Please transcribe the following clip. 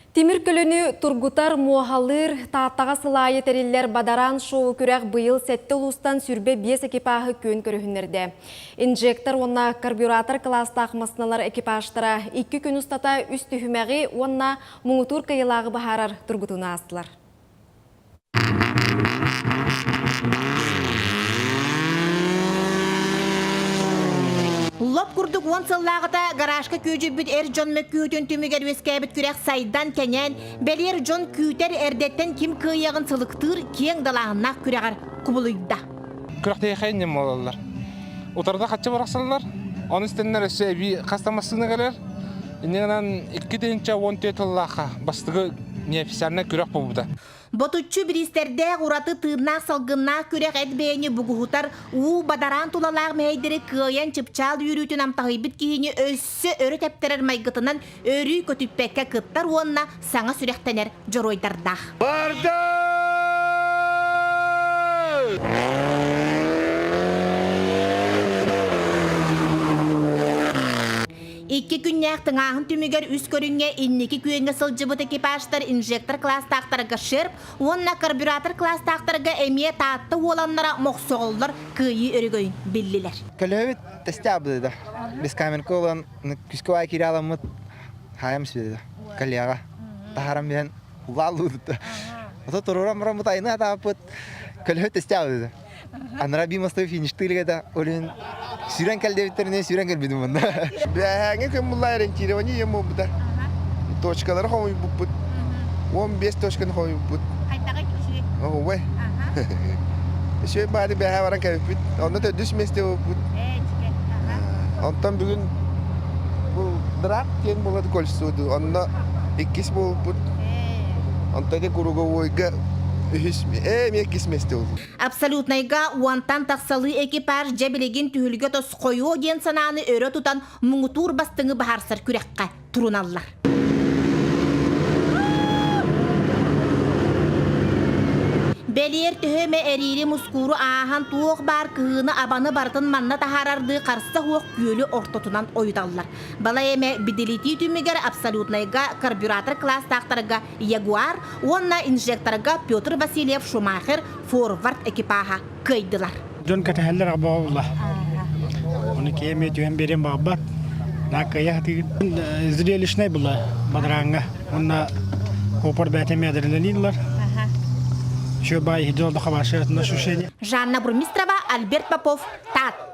Тимир көлөнү тургутар, муоһалыыр, Тааттаҕа сыл аайы тэриллэр Бадараан шоу күрэх быйыл сэттэ улуустан 25 экипаһы күөн көрүһүннэрдэ. Инжектор уонна карбюратор кылаастаах массыыналар экипажтара икки күн устата үс түһүмэҕи уонна муҥутуур кыайыылааҕы быһаарар тургутууну аастылар. Лоп курдук уон сыллааҕыта гаражка күөдьүйбүт эр дьон мөккүһүүтүн түмүгэр үөскээбит күрэх сайдан, кэҥээн, бэлиэр дьон күүтэр эрдэттэн ким кыайыаҕын сылыктыыр киэҥ далааһыннаах күрэҕэр кубулуйда. Күрэхтэһиэхэ иннин буолаллар. Утарыта хаччы бырахсаллар. Ону истэннэр өссө эбии хас да массыына кэлэр. Инньэ гынан 2014 сыллаахха бастакы неофициальнай күрэх буолбута. Ботуччу бириистэрдээх ураты тыыннаах салгыннаах күрэх эт бэйэни бугуһутар уу бадараан тулалаах мэһэйдэри кыайан чыпчаал үөрүүтүн амтаһыйбыт киһини өссө өрө тэптэрэр майгытынан өрүү көтүппэккэ кыттар уонна саҥа сүрэхтэнэр дьоруойдардаах. Барда! Икки күннээх тыҥааһын түмүгэр үс көрүҥҥэ инники күөҥҥэ сылдьыбыт экипажтар инжектор класстаахтарга шерп уонна карбюратор класстаахтарга эмиэ Таатта уоланнара мохсоҕоллор кыайыы өрөгөйүн биллилэр. Көлөһөбүт тесте абдыда. Бескамерка olan күскө баай киирэ аламмыт хаайам сүдэ коллега таһарам биһэн улааллыыта. Ото турурам баран бутайны атааппыт көлөһөт тесте абдыда. Анара би мостой фиништыыр да олин сүүрэн кэл диэбиттэринэ сүүрэн кэлбитим мунна. Бээһээҥҥи күн булла ориентирование ем буолбута. Точкалары хомуйбуппут. 15 точканы хомуйбуппут. Хайдаҕый үчүгэй? Оһуобай. Үчүгэй баары бээһээ баран кэлбиппит. Онно төрдүс миэстэ буолбут. Ээ, үчүгэй. Онтон бүгүн бу драк диэн буолар кольцуду. Онно иккис буолбут. Онтон ити круговойга үһүс ээ эмиэ иккис миэстэ буолбут. Абсолютнайга уонтан тахсалыы экипаж дьэ билигин түһүлгэ тосхойуо диэн санааны өрө тутан муҥутуур бастыҥы баһарсар күрэххэ туруналлар. Бэлиэр төһө эмэ эриири-мускууру ааһан туох баар кыһыыны-абаны барытын манна таһаарардыы харса суох күөлү ортотунан ойуталлар. Балай эмэ бидилитии түмүгэр абсолютнайга карбюратор класстаахтарга Ягуар уонна инжекторга Петр Васильев Шумахер форвард экипаһа кыайдылар. Дьон кэтэһэллэр буолла. Оны киэмиэ түһэн биэриэн баҕарбат. На кыайа сатыыр. Зрелищнай була бадарааҥҥа. Уонна опор бээтэмэ адреналинлар. Еще бай идеал до хорошее ощущение. Жанна Бурмистрова, Альберт Попов, Таатта.